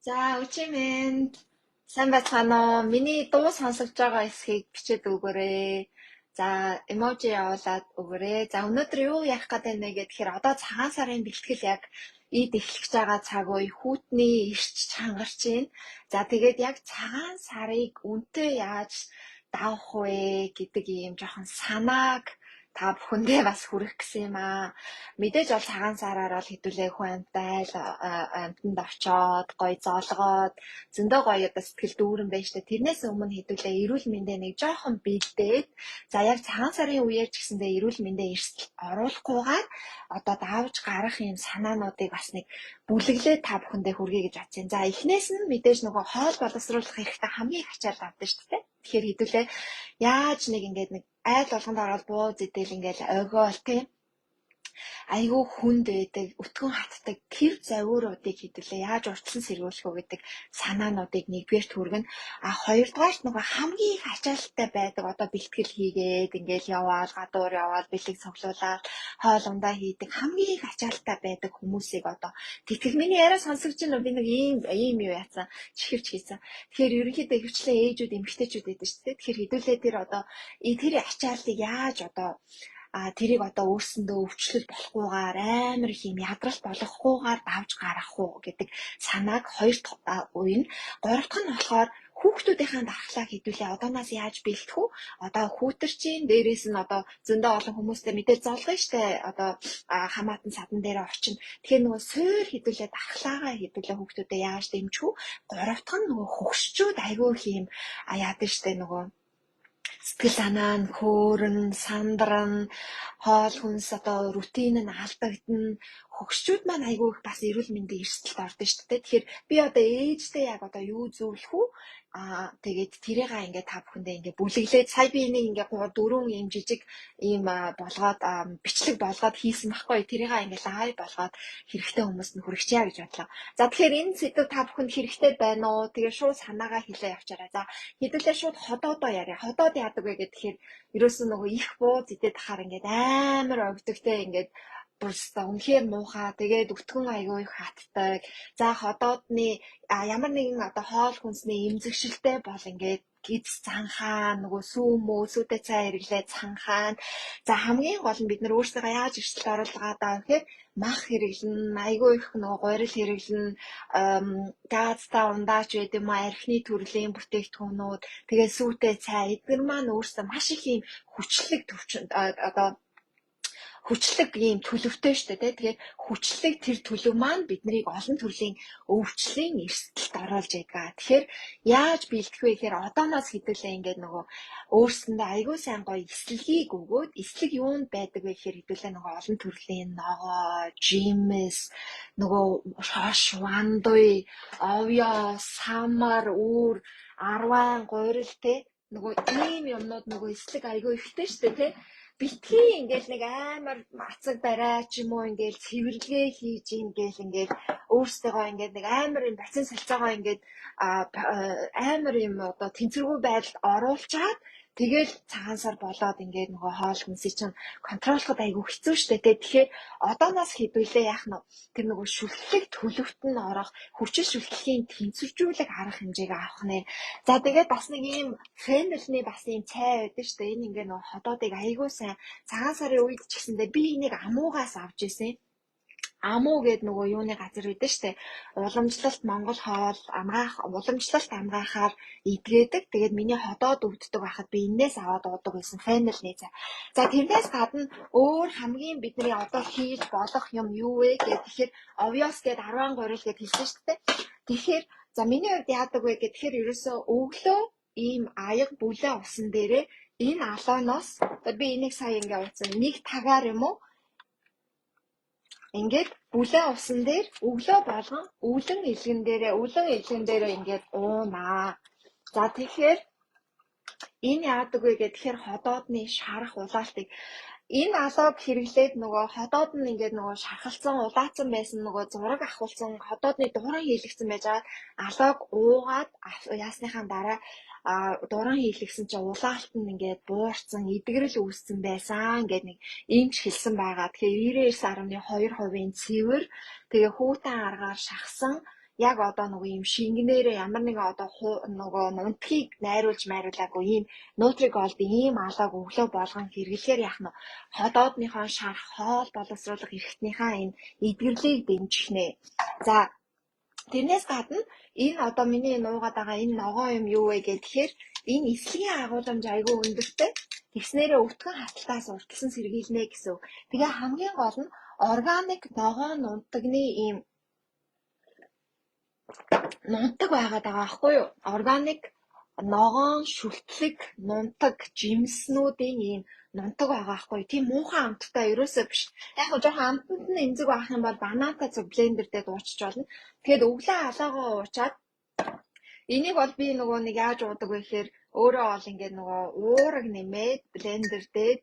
За, өчигмэнд сайн байцгаана уу? Миний дуу сонсогдож байгаа эсхийг бичээд өгөөрэй. За, эможи явуулаад өгөөрэй. За, өнөөдөр юу ярих гэдэг нэ гэхээр одоо цагаан сарын бэлтгэл яг ид эхлэх гэж байгаа цаг үе, хүүтний эрч чангарч байна. За, тэгээд яг цагаан сарыг үнэтэй яаж давах вэ гэдэг ийм жоохон санааг та бүхэндээ бас хүргэх гэсэн юм аа. Мэдээж бол цагаан сараар бол хэдүүлээ хүн амьтай айл амьтанд очоод гоё зоолгоод зөндөө гоё одоо сэтгэл дүүрэн байж та. Тэрнээс өмнө хэдүүлээ эрүүл мэндээ нэг жоохон бэлдээд, за, яг цагаан сарын үеэр ч гэсэндээ эрүүл мэндээ эрсдэл оруулахгүйгээр одоо давж гарах юм санаануудыг бас нэг бүлэглээд та бүхэндээ хүргэе гэж бодсон. За, эхнээс нь мэдээж нөгөө хоол боловсруулах хэрэгтэй хамгийн их ачаал авдаг шүү дээ. Тэгэхээр хэдүүлээ яаж нэг ингээд нэг айл болгонд ороод бууз идэл ингээл огоол, тийм, айгүй хүнд байдаг, өтгөн хатдаг тэр загваруудыг хэдүүлээ яаж урьдчилан сэргийлэх үү гэдэг санаануудыг нэгдүгээр түргэн. А хоёрдугаарт нөгөө хамгийн их ачаалттай байдаг одоо бэлтгэл хийгээд ингээл яваал гадуур яваал бэлэг цуглуулаад хоол ундаа хийдэг хамгийн их ачаалттай байдаг хүмүүсийг одоо тэтгэх. Миний яриа сонсогч нь би нэг ийм ийм юу яатсан, чихвч хийсэн. Тэгэхээр ерөнхийдөө ихэвчлэн ээжүүд, эмэгтэйчүүд байдаг шүү дээ. Тэгэхээр хэдүүлээ тэр одоо тэр ачаалтыг яаж одоо тэрийг одоо өөрсөндөө өвчлөл болохгүйгээр, амар их юм ядралт болохгүйгээр давж гаргах уу гэдэг санааг хоёр дахь үе нь. Гурав дахь нь болохоор хүүхдүүдийнхээ дархлааг хэдүүлээ одооноос яаж бэлтгэх үү? Одоо хүүтэрчин дээрээс нь одоо зөндөө олон хүмүүстэй мэдээж золгоно штэ, одоо хамаатан садан дээрээ очино. Тэгэхээр нөгөө суур хэдүүлээ дархлаагаа хэдүүлээ хүүхдүүдэд яаж дэмжих үү? Гурав дахь нь нөгөө хөгшчүүд айгүй их юм яадаг штэ, нөгөө сэтгэл санаа нь хөөрнө, сандарна, хоол хүнс одоо рутин нь алдагдана. Хөгшчүүд маань айгүй их бас эрүүл мэндийн эрсдэлд ордог шүү дээ. Тэгэхээр би одоо ээжтэй яг одоо юу зөвлөх үү? Тэгээд тэрийг ингээд та бүхэндээ ингээд бүлэглээд сая би энийг ингээд 3 4 ийм жижиг ийм болгоод, бичлэг болгоод хийсэн байхгүй. Тэрийг ингээд live болгоод хэрэгтэй хүмүүст нь хүргэчихье гэж бодлоо. За, тэгэхээр энэ сэдэв та бүхэнд хэрэгтэй байна уу? Тэгээ шууд санаагаа хэлээ явчаарай. За, хэдүүлээ шууд ходоодоо яриа. Ходоод яадаг вэ гэхээр ерөөсөн нөгөө их бууз идээд тахаар ингээд амар огдогтэй, ингээд бүрстэ үнэхээр муухай. Тэгээд өтгөн айгүй их хатдаг. За, ходоодны ямар нэгэн одоо хоол хүнсний эмзэгшилтэй бол ингээд гиз цанхаа, нөгөө сүү мөө сүүтэй цай хэрэглээ цанхаа. За, хамгийн гол нь бид нар өөрсдөө яаж эрсдэлд оруулаад байгаа гэхээр мах хэрэглэн, айгүй их нөгөө гурил хэрэглэн, газтай ундаач байд юм а, архины төрлийн бүтээгдэхүүнүүд, тэгээ сүүтэй цай, эдгээр маань өөрсдөө маш их юм хүчлэг төвчөнд одоо хүчлэг ийм төлөвтэй шүү дээ. Тэгэхээр хүчлэг тэр төлөв маань биднийг олон төрлийн өвчлийн эрсдэлд оруулж яадаг. Тэгэхээр яаж бэлтгэх вэ гэхээр одооноос хэдүүлээ ингээд нөгөө өөрсөндөө айгүй сайн гоё эслэгийг өгөөд, эслэг юунд байдаг вэ гэхээр хэдүүлээ нөгөө олон төрлийн ногоо, жимс, нөгөө шош, вандуй, овёо, самар, үүр, арвайн, гурил, те, нөгөө ийм юмнууд нөгөө эслэг айгүй ихтэй шүү дээ, те. Битгий ингээл нэг амар ацаг барай ч юм уу, ингээл цэвэрлэгээ хийж ингээл ингээл өөрсдөө ингээд нэг амар юм бацин солилцоогоо ингээд амар юм одоо тэнцвэргүй байдалд оруулчаад, тэгэл цагаан сар болоод ингээд нөгөө хоол хүнсийг чинь контроллоход айгүй хэцүү штэ, тэ. Тэгэхээр одооноос хэдүүлээ яах нь тэр нөгөө шүлтлэг төлөвт нь орох, хүчин шүлтлэгийн тэнцвэржүүлэх арга хэмжээг авах нэ. За, тэгээд бас нэг ийм fennel ний бас ийм цай байдаг штэ. Энэ ингээд нөгөө ходоодыг айгүй сайн цагаан сарын үед ч гэсэндээ би энийг амуугаас авч ирсэн. Амуу гээд нөгөө юуны газар байдаг штэ. Уламжлалт Монгол хоол амгаах, уламжлалт амгаахаар эдгээдэг. Тэгээд миний ходоод өвддөг байхад би энээс аваад уудаг байсан, fennel ний цай. За, тэрнээс гадна өөр хамгийн бидний одоо хийж болох юм юу вэ гэхээр овёос гээд 10 гурил гээд хэлсэн шүү дээ. Тэгэхээр за, миний хувьд яадаг вэ гэхээр ерөөсөө өглөө ийм аяга бүлээн усан дээрээ энэ алооноос одоо би энийг сая ингээ ууцсан, нэг тагаар юм уу, ингээд бүлээн усан дээр өглөө болгон өвлөн илгэн дээрээ ингээд уунаа. За, тэгэхээр энэ яадаг вэ гэхээр ходоодны шарах улаалтыг, энэ алоог хэрэглээд нөгөө ходоод нь ингээд нөгөө шархалцсан, улаацсан байсан, нөгөө зураг авахулсан, ходоодны дуран хийлэгдсэн байж байгаа алоог уугаад яасныхаа дараа дуран хийлгсэн чинь улаалт нь ингээд буурсан, эдгэрэл үүссэн байсан гэдэг нэг эмч хэлсэн байгаа. Тэгэхээр 99.2% цэвэр, тэгээ хүйтэн аргаар шахсан. Яг одоо нөгөө юм шингэнээрээ ямар нэгэн одоо нөгөө нунтгийг найруулж майруулаагүй ийм Nutri Gold-ийн ийм алааг өглөө болгон хэрэглэхээр яах нь ходоодныхоо шарх, хоол боловсруулах эрхтнийхээ энэ эдгэрлийг дэмжих нэ. За, тэрнээс гадна энэ одоо миний нуугаад байгаа энэ ногоон юм юу вэ гэхээр энэ эслэгийн агуулмж айгүй өндөртэй. Тэгснээрээ өвтгөн хаталтаас урьдчилан сэргийлнэ гэсэн үг. Тэгээ хамгийн гол нь органик ногоон нунтагны ийм нунтаг байгаад байгаа байхгүй юу? Органик ногоон, шүлтлэг, нунтаг, жимснүүдийн ийм нунтаг байгаа байхгүй юу? Тийм муухай амттай ерөөсөө биш. Яг нь жоохон амтанд нь эмзэг байх юм бол банантай зүг блендер дээр дуучиж болно. Тэгээд өглөө алаагаа уучаад энийг бол би нөгөө нэг яаж уудаг вэ гэхээр өөрөө бол ингээд нөгөө уураг нэмээд блендер дээр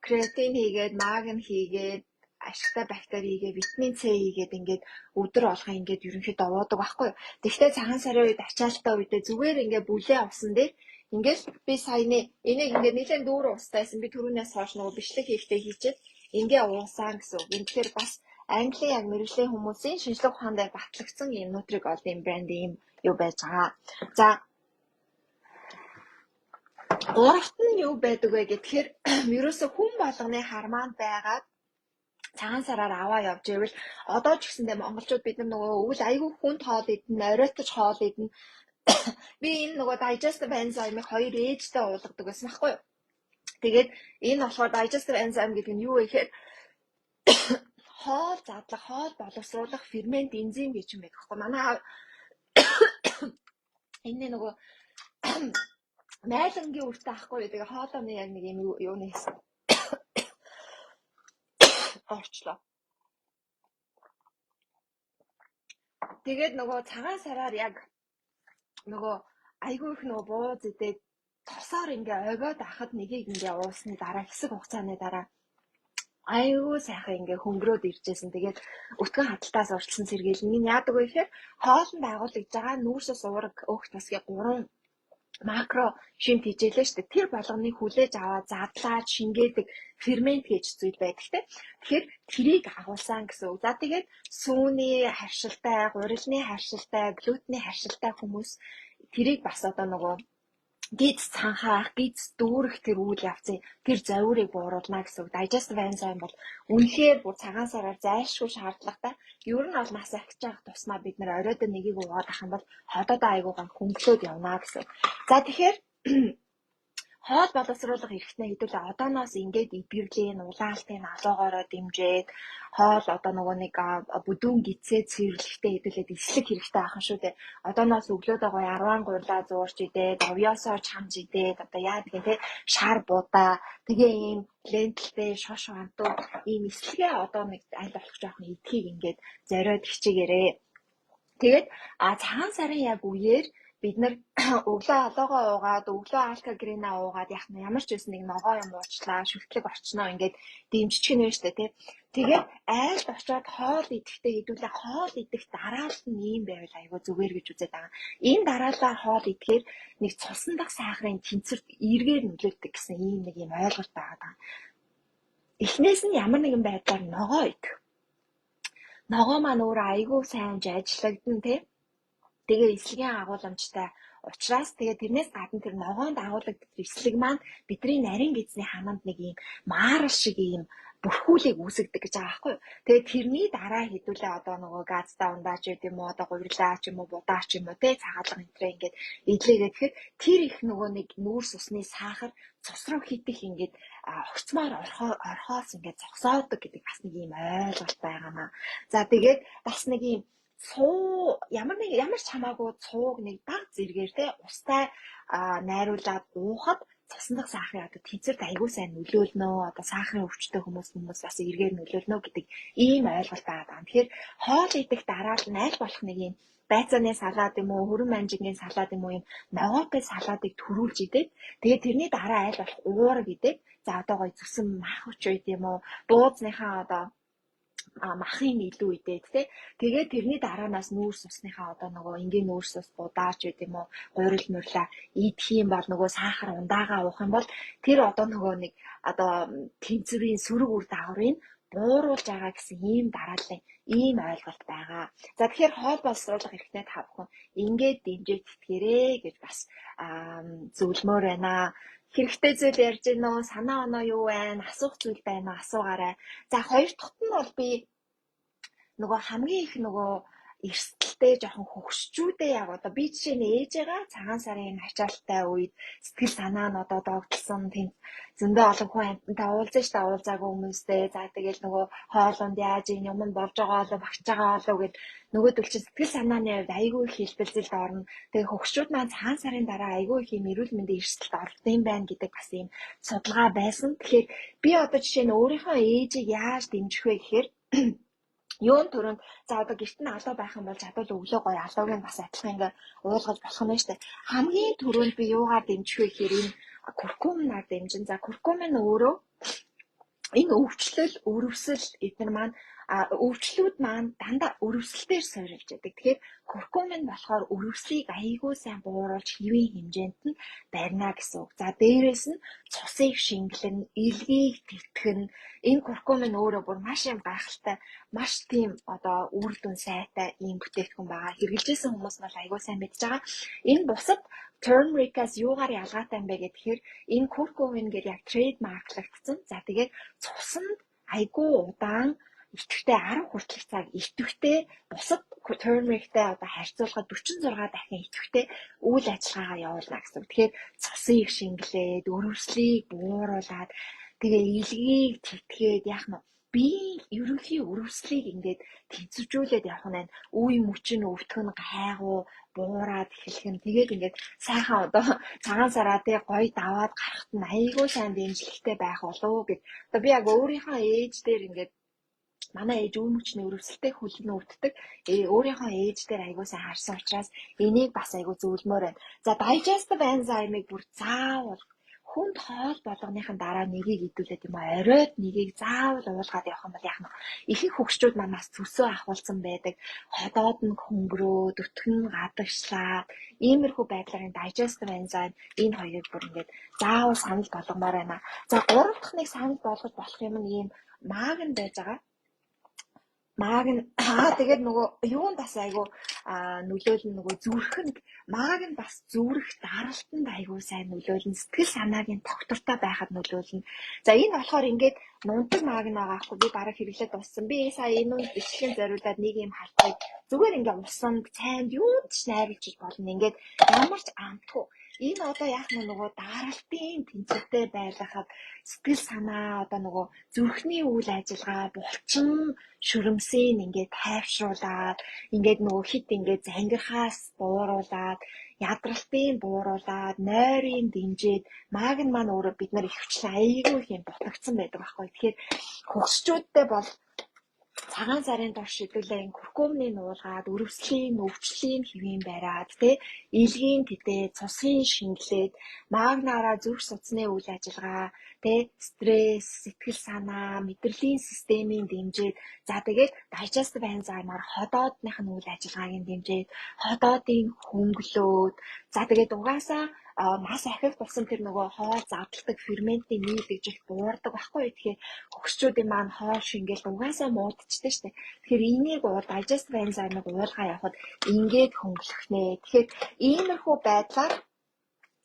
креатин хийгээд, магн хийгээд, ашигтай бактери хийгээд, витамин С хийгээд ингээд өдөр болгон ингээд ерөнхийдөө уудаг байхгүй юу. Тэгэхдээ цагаан сарын үед ачаалттай үедээ зүгээр ингээд бүлээ усан дээр ингээл би саяны энийг ингээд нэлээд дүүрэн устайсан. Би түрүүнээс хойш нөгөө бичлэг хийхдээ хийчихэд ингээ уусан гэсэн үг. Тэгэхээр бас Английн яг мэргэжлийн хүмүүсийн шинжлэх ухаан дээр батлагдсан ийм Nutri Gold-ийн брэнд ийм юу байж байгаа. За, гуравт нь юу байдаг вэ гэхээр ерөөсө хүн болгоны хармаанд байгаад цагаан сараар аваа явж ивэл одоо ч гэсэндээ монголчууд бид нар нөгөө өвөл айгүй хүнд хоол идэнэ, оройтож хоол идэнэ. Би энэ нөгөө digestive enzyme-ыг хоёр ээжтэй уулгадаг байсан байхгүй юу? Тэгээд энэ болохоор digestive enzyme гэдэг нь юу вэ гэхээр хоол задлах, хоол боловсруулах фермент, энзим гэж юм байдаг байхгүй. Манай энэ нөгөө майлангийн үртэй ахгүй юу? Тэгээ хоолойны яг нэг юм юуны хэсэг орчлоо. Тэгээд нөгөө цагаан сараар яг нөгөө айгүй их нөгөө бууз идээд тосоор ингээ огиод ахад нэгийг ингээ уусны дараа хэсэг хугацааны дараа айгүй сайхан ингээ хөнгөрөөд иржсэн. Тэгээд өтгөн хаталтаас урьдчилан сэргийлнэ. Энэ яадаг вэ гэхээр хоолнд агуулгаж байгаа нүүрс ус уураг өөх тосгийн 3 макро шимт хичээлээ шүү дээ. Тэр болгоныг хүлээж аваад задлаад шингээдэг фермент гэж зүйл байдаг те. Тэгэхээр тэрийг агуулсан гэсэн үг. За, тэгээд сүүний харшилтай, гурилны харшилтай, глютений харшилтай хүмүүс тэрийг бас одоо нөгөө гиз цанхаах, гиз дүүрэх тэр үйл явцын тэр зовирыг бууруулна гэсэн үг. Digestive enzyme бол үнэхээр бүр цагаан сараар зайлшгүй шаардлагатай. Ер нь бол нас ахиж явах тусмаа бид нар оройд нэгийг уугаад ах юм бол ходоодоо айгуугаа хөнгөлөөд явна гэсэн. За, тэгэхээр хоол боловсруулах эрхтнээ хэдүүлээ одооноос ингээд эдгэрлийн, улаалтын алуугаараа дэмжиж, хоол одоо нөгөө нэг бүдүүн гидсээ цэвэрлэхдээ хэдүүлээд эслэг хэрэгтэй ахын шүү дээ. Одооноос өглөөдөө гоё 10 гурлаа зуурч идээд, овёосоо чамж идээд, одоо яа гэх юм те, шар будаа, тэгээ ийм лентэлтэй шош вантуу ийм эслэгээ одоо нэг аль болох жоохон идэхийг ингээд зориод хичээгээрээ. Тэгээд цагаан сарын яг үеэр бид нар өглөө алуугаа уугаад, өглөө алька грина уугаад, яг нь ямар ч байсан нэг ногоо юм уучлаа, шүлтлэг орчноо ингээд дэмжчих нь байна штэ тий. Тэгээд айлд очиод хоол идэхдээ хэдүүлээ хоол идэх дараалал нь ийм байвал айгүй зүгээр гэж үзээд байгаа. Энэ дараалалаар хоол идэхээр нэг цусан дах сахарын тэнцвэрт эргээр нөлөөлдөг гэсэн ийм нэг юм ойлголт байгаа. Эхнээс нь ямар нэгэн байдлаар ногоо идэх. Ногоо маань өөрөө айгүй сайн ажиллагдана тий. Тэгээ эслэгийн агуулмжтай учраас тэгээ тэрнээс гадна тэр ногоонд агуулгаддаг эслэг маань бидний нарийн гэдэсний хаманд нэг ийм маарал шиг ийм бүрхүүлийг үүсгэдэг гэж байгаа байхгүй юу. Тэгээ тэрний дараа хэдүүлээ одоо нөгөө газтай ундаач байд юм уу, одоо гурилаа ч юм уу, будаа ч юм уу те, цагаалга энтрээ ингээд идлээгээд тэгэхээр тэр их нөгөө нэг нүүрс усны сахар цус руу хитэх ингээд огцмоор орхоос ингээд зогсоодог гэдэг бас нэг ийм ойлголт байгаамаа. За, тэгээд бас нэг ийм цуу ямар нэг ямар ч хамаагүй цууг нэг баг зэрэгээр те устай найруулад уухад цусан дах сахарын одоо тэнцвэрт айгүй сайн нөлөөлнө. Одоо сахарын өвчтөй хүмүүс бас эргээр нөлөөлнө гэдэг ийм ойлголт байгаа. Тэгэхээр хоол идэх дараа нь аль болох нэг ийм байцааны салаад юм уу, хөрөн манжингийн салаад юм уу, ийм ногоотой салаадыг төрүүлж идээд, тэгээд тэрний дараа аль болох уураг идээд, за одоо гоё зүсэн мах хүч байд юм уу, буузныхаа одоо махын илүү идээд те, тэгээд тэрний дараанаас нүүрс усныхаа одоо нөгөө энгийн нүүрс ус будаач байд юм уу, гурил мурлаа идэх юм бол нөгөө сахар ундаага уух юм бол тэр одоо нөгөө нэг одоо тэнцвэрийн сөрөг үр дагаврыг бууруулж байгаа гэсэн ийм дарааллын ийм ойлголт байгаа. За, тэгэхээр хоол боловсруулах эрхтнээ та бүхэн ингээд дэмжиж тэтгэрээ гэж бас зөвлөмөөр байна. Хэрэгтэй зүйл ярьж гин үү? Санаа оноо юу байна? Асуух зүйл байна уу? Асуугаарай. За, хоёр дахьт нь бол би нөгөө хамгийн их нөгөө эрсдэлтэй жоохон хөгшчүүдээ, яг одоо би жишээ нь ээжээгаа цагаан сарын энэ ачаалттай үед сэтгэл санаа нь одоо догдолсон, тийм зөндөө олон хүн амьтантай уулзсан шүү дээ, уулзаагүй хүмүүстэй. За, тэгэл нөгөө хоолунд яаж юм юм болж байгаа болов, багч байгаа болов гэд нөгөөдөл чинь сэтгэл санааны хувьд айгүй их хэлбэлзэлд орно. Тэгээ хөгшчүүд маань цагаан сарын дараа айгүй их юм эрүүл мэндийн эрсдэлд ордог юм байна гэдэг бас ийм судалгаа байсан. Тэгэхээр би одоо жишээ нь өөрийнхөө ээжийг яаж дэмжих вэ гэхээр юун түрүүнд, за, одоо гэрт нь алуу байх юм бол чадвал өглөө гоё алууг нь бас адилхан ингээ уулгаж болох нь шүү дээ. Хамгийн түрүүнд би юугаар дэмжих вэ гэхээр энэ куркумнаар дэмжин. За, куркум нь өөрөө энэ өвчлөл, өрөвсөл эдгээр маань, өвчлүүд маань дандаа өрөвсөлтөөр суурилж байдаг. Тэгэхээр куркумин нь болохоор өрөвслийг айгүй сайн бууруулж хэвийн хэмжээнд нь барина гэсэн үг. За, дээрээс нь цусыг шингэлэн, илгийг тэтгэн. Энэ куркумин өөрөө бүр маш юм гайхалтай, маш тийм одоо үр дүн сайтай ийм бүтээгдэхүүн байгаа. Хэрэглэжсэн хүмүүс нь бол айгүй сайн мэдж байгаа. Энэ бусад turmeric-аас юугаар ялгаатай юм бэ гэхээр энэ куркумин гэдэг яг trademark лагдсан. За, тэгээд цуснд айгүй удаан идэвхтэй, 10 хүртэлх цаг идэвхтэй, бусад turmeric-тэй одоо харьцуулахад 46 дахин идэвхтэй үйл ажиллагаагаа явуулна гэсэн. Тэгэхээр цусыг шингэлээд, өрөвслийг бууруулад, тэгээ илгийг тэтгээд, яах нь биеийн ерөнхий өрөвслийг ингээд тэнцвэржүүлээд явах нь байна. Үе мөч нь өвдөх нь гайгүй буураад эхлэх нь, тэгээд ингээд сайхан одоо цагаан сараа тий гоё даваад гарахт нь айгүй сайн дэмжлэгтэй байх болов уу гэд. Одоо би яг өөрийнхөө ээж дээр ингээд, манай ээж үе мөчний өрөвсөлтэй хөлн өвддөг. Өөрийнхөө ээж дээр айгүй сайн харсан учраас энийг бас айгүй зөвлөмөр байна. За, digestive enzyme-ыг бүр заавал хүнд хоол болгоныхан дараа нэгийг идүүлээд юм аа, оройд нэгийг заавал уулгаад явах юм бол яах нь, ихэнх хөгшчүүд манаас цөсөө ахуулсан байдаг. Ходоод нь хөнгөрөөд, өтгөн гадагшлаад, иймэрхүү байдлаар энэ digestive enzyme энэ хоёрыг бүр ингээд заавал санал болгомоор байна. За, гурав дахь нэг санал болгож болох юм нь ийм магна байж байгаа. Маг нь тэгээд нөгөө юунд бас айгу нөлөөлнө, нөгөө зүрхэнд, маг нь бас зүрх даралтанд айгу сайн нөлөөлнө, сэтгэл санааг нь тогтвортой байхад нөлөөлнө. За, энэ болохоор ингээд нунтаг маг нь байгаа хгүй, би бараг хэрэглээд дууссан. Би сая энэ үнд бичлэгийн зориулаад нэг юм халтыг зүгээр ингээд усанд, цайнд, юунд ч найруулж болно. Ингээд ямар ч амтгүй. Энэ одоо яах нь, нөгөө даралтын тэнцвэртэй байлгахад, сэтгэл санаа, одоо нөгөө зүрхний үйл ажиллагаа, булчин шүрмсийг ингээд тайвшруулад, ингээд нөгөө хит ингээд зангирхаас бууруулад, ядралтын бууруулад, нойрын дэмжиж, маг нь маань өөрөө бид нар ихэвчлэн айгүй их юм дутагдсан байдаг байхгүй. Тэгэхээр хөгшчүүдтэй бол цагаан сарын турш хэдүүлээ энэ куркумны нуулгаад, өрөвслийн, өвчлийн хэвийн бариад, тэ илгийн тэтээ, цусын шингэлээд, магнаараа зүрх судасны үйл ажиллагаа, тэ стресс, сэтгэл санаа, мэдрэлийн системийн дэмжиж, за, тэгээд digestive enzyme-аар ходоодных нь үйл ажиллагааг нь дэмжиж, ходоодын хөнгөлөөд, за, тэгээд угаасаа нас ахих тусам тэр нөгөө хоол задалдаг ферментийн нийлэгжил буурдаг байхгүй. Тэгэхээр хөгшчүүдийн маань хоол шингээл угаасаа муудчихдаг шүү дээ. Тэгэхээр энийг уул digestive enzyme-ыг уулгаа явахад ингээд хөнгөлөх нэ. Тэгэхээр иймэрхүү байдлаар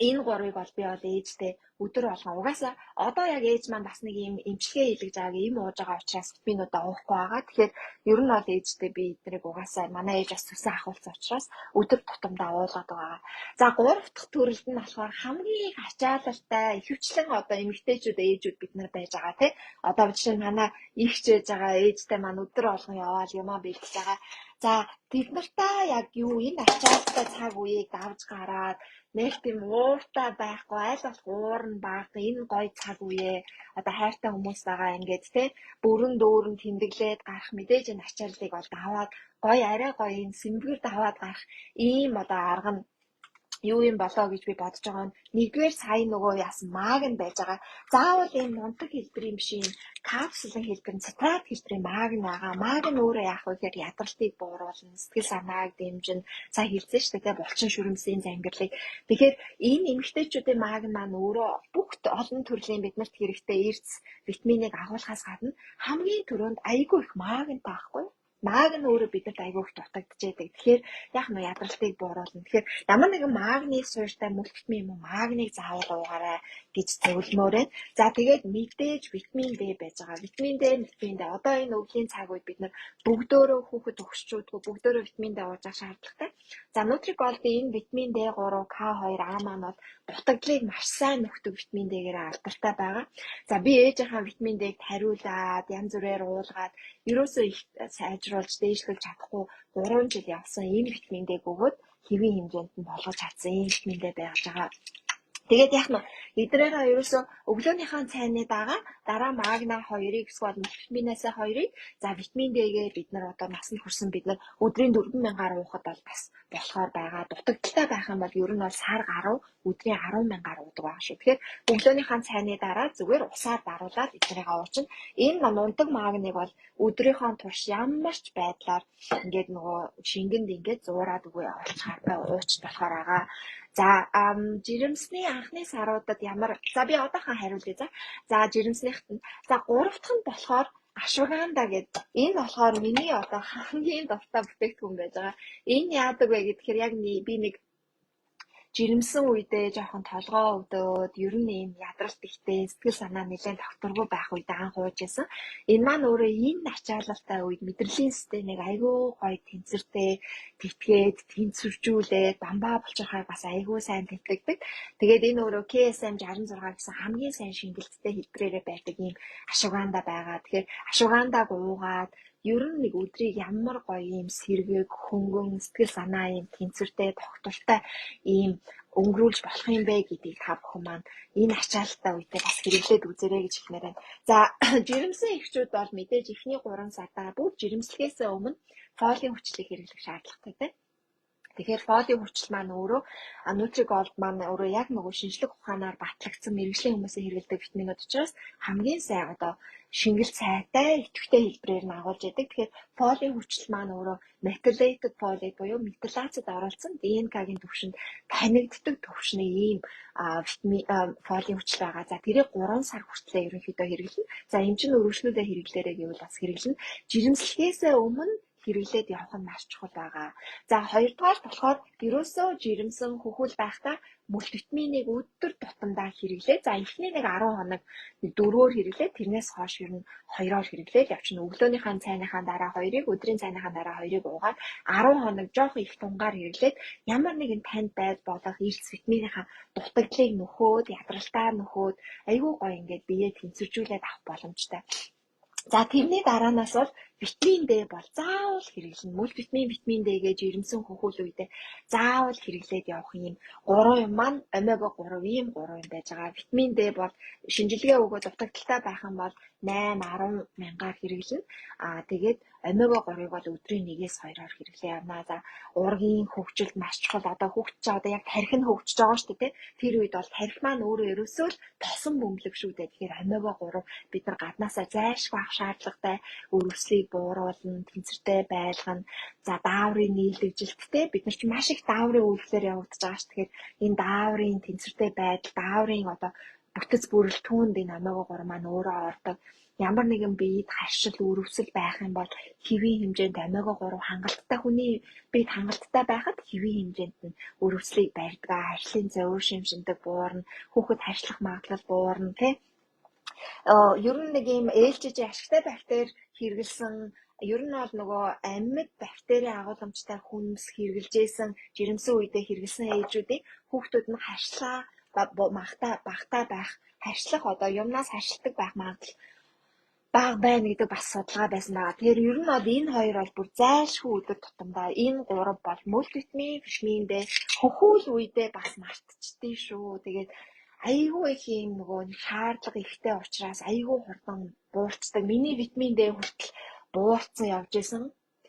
энэ гурвыг бол би бол ээжтэй өдөр болгон, угаасаа одоо яг ээж маань бас нэг юм эмчилгээ хийлгэж байгааг юм ууж байгаа учраас витаминуудаа уухгүй байгаа. Тэгэхээр ер нь бол ээжтэй би эднийг угаасаа, манай ээж бас цөсөн ахуулсан учраас өдөр тутамдаа уулгаад байгаа. За, гурав дахь төрөлд нь болохоор хамгийн их ачаалалтай ихэвчлэн одоо эмэгтэйчүүд, ээжүүд бид нар байж байгаа, тий. Одоо жишээ нь манай эгч байж байгаа, ээжтэй маань өдөр болгон яваал юмаа бэлдэж байгаа. За, тэд нартай яг юу энэ ачаалалтай цаг үеийг давж гараад нэг тийм ууртай байхгүй, аль болох уур нь бага, энэ гоё цаг үеэ одоо хайртай хүмүүс байгаа ингээд те бүрэн дүүрэн тэмдэглээд гарах, мэдээж энэ ачааллыг бол даваад гоё, арай гоё энэ сэмбэр даваад гарах ийм одоо арга нь Юу юм болоо гэж би бодож байгаа нь нэгдүгээр сая нөгөө яасан маг нь байж байгаа. Заавал ийм мундаг хэлбэр юм шиг капсулын хэлбэр нь цитрат хэлбэрийн маг нь байгаа. Маг нь өөрөө яах вэ гэхээр ядралтыг бууруулна, сэтгэл санааг дэмжинэ. Сая хэлсэн шүү дээ, булчин шүрмсийн зангирлыг. Тэгэхээр энэ эмэгтэйчүүдийн маг нь маань өөрөө бүх олон төрлийн биднэрт хэрэгтэй эрдэс витаминыг агуулахаас гадна хамгийн түрүүнд айгүй их магнтай байхгүй юу? Маг нь өөрөө бидэнд айгүй их дутагдчихэдэг. Тэгэхээр яг нь ядралтыг бууруулна. Тэгэхээр ямар нэгэн магний суурьтай мультивитамин юм уу магнийг заавал уугаарай гэж зөвлөмөөр байна. За тэгээд мэдээж витамин D байж байгаа. Витамин D, витамин D. Одоо энэ өвлийн цаг үед бид нар бүгдөөрөө хүүхэд өгшчүүдгүй бүгдөөрөө витамин D ууж авах шаардлагатай. За Nutri Gold-ийн энэ витамин D3, K2, А маань бол дутагдлыг маш сайн нөхдөг витамин D-гээр алдартай байгаа. За би ээжийнхаа витамин D-г тариулаад, янз бүрээр уулгаад ерөөсөө их сайжруулж дээшлүүлж чадахгүй 3 жил явсан энэ витамин D-г өгөөд хэвийн хэмжээнд нь болгож чадсан ийм витамин D байж байгаа. Тэгээд яг нь эднэрээ ерөөсөө өглөөнийхөө цайны дагаа дараа магна 2-ыг эсвэл витаминаас 2-ыг за витамин D-гээ бид нар одоо насанд хүрсэн бид нар өдрийн 4000-аар уухад бол бас болохоор байгаа. Дутагдaltaй байх юм бол ер нь бол сар гаруй өдрийн 10,000-аар уудаг байгаа шүү. Тэгэхээр өглөөнийхөө цайны дараа зүгээр усаар даруулаад эднэрийг уучна. Энэ мундаг магныг бол өдрийнхөө турш ямар ч байдлаар ингээд нөгөө шингэнд ингээд зуураад үгүй олцохоор ууч болохоор байгаа. За жирэмсний анхны саруудад ямар за би одоохон хариулъя за. За жирэмснийхт нь за гурав дахь нь болохоор ашваганда гэдэг. Энэ болохоор миний одоо хамгийн дуртай бүтээгдэхүүн байж байгаа. Энэ яадаг вэ гэхээр яг би нэг жирэмсэн үедээ жоохон толгоо өвдөөд ер нь ийм ядралт ихтэй сэтгэл санаа нэлээд тогтворгүй байх үед анх ууж байсан. Энэ маань өөрөө энэ ачаалалтай үед мэдрэлийн системийг айгүй гоё тэнцвэртэй тэтгээд тэнцвэржүүлээд бамбаа булчирхайг бас айгүй сайн тэтгэдэг. Тэгээд энэ өөрөө KSM 66 гэсэн хамгийн сайн шингэлттэй хэлбэрээрээ байдаг ийм ашваганда байгаа. Тэгэхээр ашвагандаг уугаад ер нь нэг өдрийг ямар гоё ийм сэргээг хөнгөн сэтгэл санаа ийм тэнцвэртэй тогтвортой ийм өнгөрүүлж болох юм бэ гэдгийг та бүхэн маань энэ ачаалттай үедээ бас хэрэглээд үзээрэй гэж хэлмээр байна. За жирэмсэн эхчүүд бол мэдээж эхний 3 сардаа бүр жирэмслэхээс өмнө фолын хүчлийг хэрэглэх шаардлагатай тийм. Тэгэхээр фолын хүчил маань өөрөө Nutri Gold маань өөрөө яг нөгөө шинжлэх ухаанаар батлагдсан мэргэжлийн хүмүүсийн хэрэглэдэг витаминууд учраас хамгийн сайн одоо шингэл сайтай идэвхтэй хэлбэрээр нь агуулж яадаг. Тэгэхээр фолын хүчил маань өөрөө methylated folate буюу метилацид оролцсон ДНК-гийн түвшинд танигддаг түвшний ийм витамин фолын хүчил байгаа. За тэрийг 3 сар хүртлээр ерөнхийдөө хэрэглэнэ. За эмчин өргөжлүүлээ хэрэглээрэй гэвэл бас хэрэглэнэ. Жирэмслэхээсээ өмнө хэрэглээд явах нь маш чухал байгаа. За хоёрдугаар болохоор ерөөсөө жирэмсэн хөхүүл байхдаа мультивитаминыг өдөр тутамдаа хэрэглээ. За эхний нэг 10 хоног нэг дөрвөөр хэрэглээ. Тэрнээс хойш ер нь хоёроор хэрэглээл явчихна. Өглөөнийхөө цайныхаа дараа хоёрыг, өдрийн цайныхаа дараа хоёрыг уугаад 10 хоног жоохон их тунгаар хэрэглээд ямар нэгэн танд байд болох эрдэс витаминыхаа дутагдлыг нөхөөд, ядралтаа нөхөөд айгүй гоё ингээд биеэ тэнцвэржүүлээд авах боломжтой. За тэрний дараанаас бол витамин D бол заавал хэрэглэнэ. Мультивитамин, витамин D гэж жирэмсэн хөхүүл үедээ заавал хэрэглээд явах юм гурван юм маань омега 3 ийм гурван юм байж байгаа. Витамин D бол шинжилгээ өгөө дутагдaltaй байх юм бол 8 10 мянгаар хэрэглэнэ. Аа тэгээд омега 3-ыг бол өдрийн 1-ээс 2-оор хэрэглээ явна. За уургийн хөгжилд маш чухал. Одоо хүүхд чинь одоо яг тархи нь хөгжиж байгаа шүү дээ. Тэр үед бол тархи маань өөрөө ерөөсөө л тосон бөмбөлөг шүү дээ. Тэгэхээр омега 3 бид нар гаднаасаа зайлшгүй авах шаардлагатай, өрөвслийг бууруулна, тэнцвэртэй байлгана. За дааврын нийлэгжилттэй бид нар чинь маш их дааврын үйлдэлээр явагдаж байгаа ш. Тэгэхээр энэ дааврын тэнцвэртэй байдал, дааврын одоо бүтэц бүрэлдэхүүнд энэ омега 3 маань өөрөө ордог. Ямар нэгэн биед харшил, өрөвсөл байх юм бол хэвийн хэмжээнд омега 3 хангалттай хүний биед хангалттай байхад хэвийн хэмжээнд нь өрөвслийг барьдаг, харшлын зовир шимшиндэг буурна, хүүхэд харшлах магадлал буурна тий. Ер нь нэг ийм ээлжиж ашигтай бактери хэрэглэсэн ер нь бол нөгөө амьд бактерийн агуулмжтай хүнс хэрэглэжсэн жирэмсэн үедээ хэрэглэсэн ээжүүдийн хүүхдүүд нь харшлаа багтаа байх, харшлах одоо юмнаас харшилдаг байх магадлал бага байна гэдэг бас судалгаа байсан байгаа. Тэгэхээр ер нь бол энэ хоёр бол бүр зайлшгүй өдөр тутамдаа энэ гурав бол мультивитамин, витамин D хөхүүл үедээ бас мартчихдээ шүү. Тэгээд айгүй их юм нөгөө шаардлага ихтэй учраас айгүй хурдан буурчдаг. Миний витамин D хүртэл буурсан явж исэн.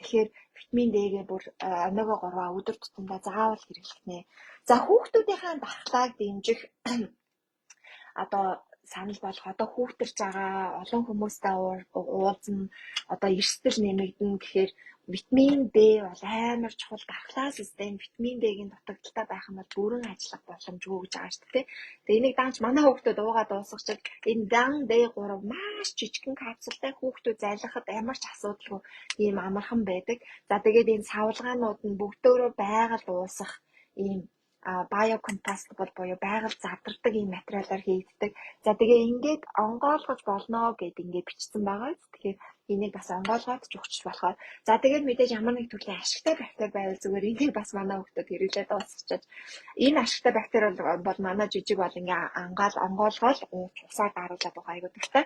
Тэгэхээр витамин D-гээ бүр омега 3-аа өдөр тутамдаа заавал хэрэглэх нэ. За, хүүхдүүдийнхээ дархлааг дэмжих одоо санал болох, одоо хүүхдэрч байгаа, олон хүмүүстэй уулзна, одоо эрсдэл нэмэгдэнэ гэхээр витамин D бол амар чухал. Дархлаа систем витамин D-гийн дутагдалтай байх юм бол бүрэн ажиллах боломжгүй гэж байгаа шүү дээ. Тэгээ энийг даанч манай хүүхдүүд уугаад дуусгачих. Энэ дан D3 маш жижигхэн капсултай, хүүхдүүд зайлгахад ямар ч асуудалгүй ийм амархан байдаг. За, тэгээд энэ савлгаанууд нь бүгдөөрөө байгаль уусах ийм biocompatible буюу байгаль задардаг ийм материалаар хийгддэг. За, тэгээ ингээд онгойлгож болно гэд ингээд бичсэн байгаа. Тэгэхээр энийг бас онгойлгоод ч өгч болохоор. За, тэгээд мэдээж ямар нэг төрлийн ашигтай бактери байвал зүгээр, энийг бас манай хүүхдүүд хэрэглээд дуусчихаж. Энэ ашигтай бактери бол манай жижиг бол ингээ ангаал онгойлгоол усаар даруулаад байгаа, айгуу дуртай.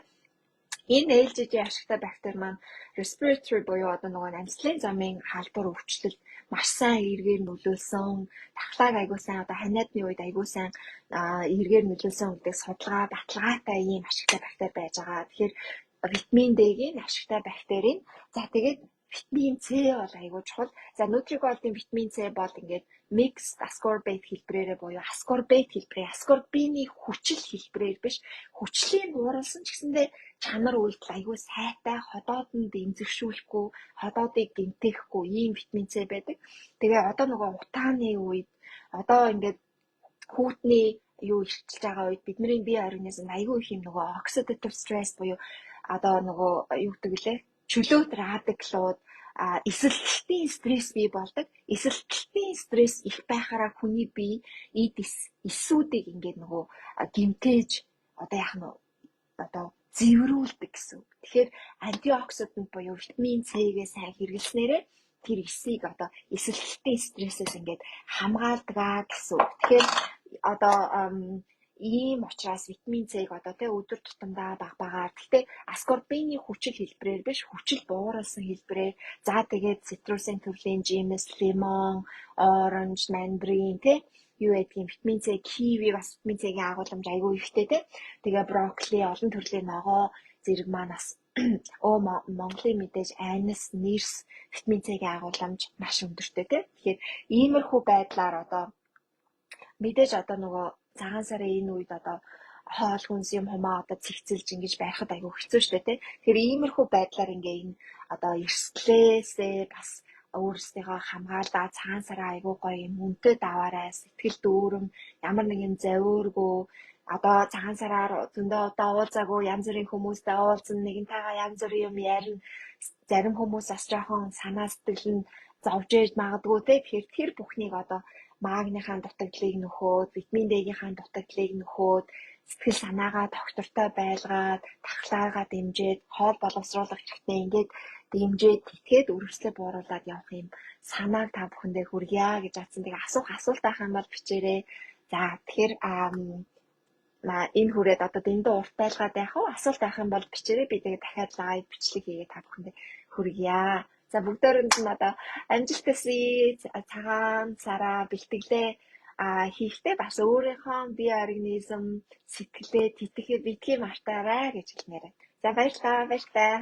Энэ LGG ашигтай бактери маань respiratory буюу одоо нөгөө амьсгалын замын халдвар өвчлөлд маш сайн эергээр нөлөөлсөн, дархлааг айгуу сайн, одоо ханиадны үед айгуу сайн эергээр нөлөөлсөн гэдэг судалгаа баталгаатай ийм ашигтай бактери байж байгаа. Тэгэхээр витамин D-гийн ашигтай бактерийн, за, тэгээд витамин С бол айгүй чухал. За, Nutrigold-ын витамин С бол ингээд mixed ascorbate хэлбэрээрээ буюу ascorbate хэлбэрээр, ascorbate-ийн хүчил хэлбэрээр биш, хүчлийн бууруулсан ч гэсэндээ чанар үйлдэл айгүй сайтай, ходоод нь эмзэгшүүлэхгүй, ходоодыг гэмтээхгүй ийм витамин С байдаг. Тэгээ одоо нөгөө утааны үед, одоо ингээд хүүтний юу ирчилж байгаа үед бидний бие организмд айгүй их юм нөгөө oxidative stress буюу одоо нөгөө юу гэдэг лээ, чөлөөт радикалууд, эсэлтэлтийн стресс бий болдог. Эсэлтэлтийн стресс их байхаараа хүний бие эд эсүүдийг ингээд нөгөө гэмтээж, одоо яах нь, одоо зэврүүлдэг гэсэн үг. Тэгэхээр антиоксидант буюу витамин С-гээ сайн хэрэглэснээрээ тэр эсийг одоо эсэлтэлтийн стрессээс ингээд хамгаалдаг гэсэн үг. Тэгэхээр одоо ийм учраас витамин С-г одоо тий өдөр тутамдаа баг багаар, гэхдээ аскорбины хүчил хэлбэрээр биш, хүчил бууруулсан хэлбэрээр. За, тэгээд цитрусын төрлийн жимс, лимон, оранж, мандарин тий, юу байдгийг, витамин С, киви бас витамин С-гийн агуулмж айгүй ихтэй тий. Тэгээ брокколи, олон төрлийн ногоо зэрэг маань бас Монголын мэдээж анис, нэрс витамин С-гийн агуулмж маш өндөртэй тий. Тэгэхээр иймэрхүү байдлаар одоо мэдээж одоо нөгөө цагаан сарын энэ үед одоо хоол хүнс юм хумаа одоо цэгцэлж ингэж байхад айгүй хэцүү шүү дээ тий. Тэгэхээр иймэрхүү байдлаар ингээ энэ одоо эрсдлээсээ бас өөрсдийгөө хамгаалаа, цагаан сараа айгүй гоё юм үнэтэй даваарай, сэтгэл дүүрэн, ямар нэгэн завиургүй, одоо цагаан сараар зөндөө удаа уулзаагүй янз бүрийн хүмүүстэй уулзсан, нэгэнтэйгээ янз бүрийн юм ярина, зарим хүмүүс бас жоохон санаа сэтгэл нь зовж ээж магадгүй те. Тэгэхээр тэр бүхнийг одоо магнийхаа дутагдлыг нөхөөд, витамин D-гийнхаа дутагдлыг нөхөөд, сэтгэл санаагаа тогтвортой байлгаад, дархлаагаа дэмжиж, хоол боловсруулах хэрэгтэй, ингээд дэмжиж, тэтгээд өргөслөө бууруулад явах юм санааг та бүхэндээ хүргье гэж бодсон. Тэгээ асуух асуулт авах юм бол бичээрэй. За, тэгэхээр энэ хүрээд одоо дэндүү урт байлгаад байх уу? Асуулт авах юм бол бичээрэй. Би тэгээ дахиад live бичлэг хийгээ та бүхэндээ хүргье. За, бүгдээрэнд нь одоо амжилт хүсье. Цагаан сараа бэлтгэлээ хийхдээ бас өөрийнхөө бие организм сэтгэлээ тэтгэхээ битгий мартаарай гэж хэлмээр байна. За, баярлалаа, баяртай.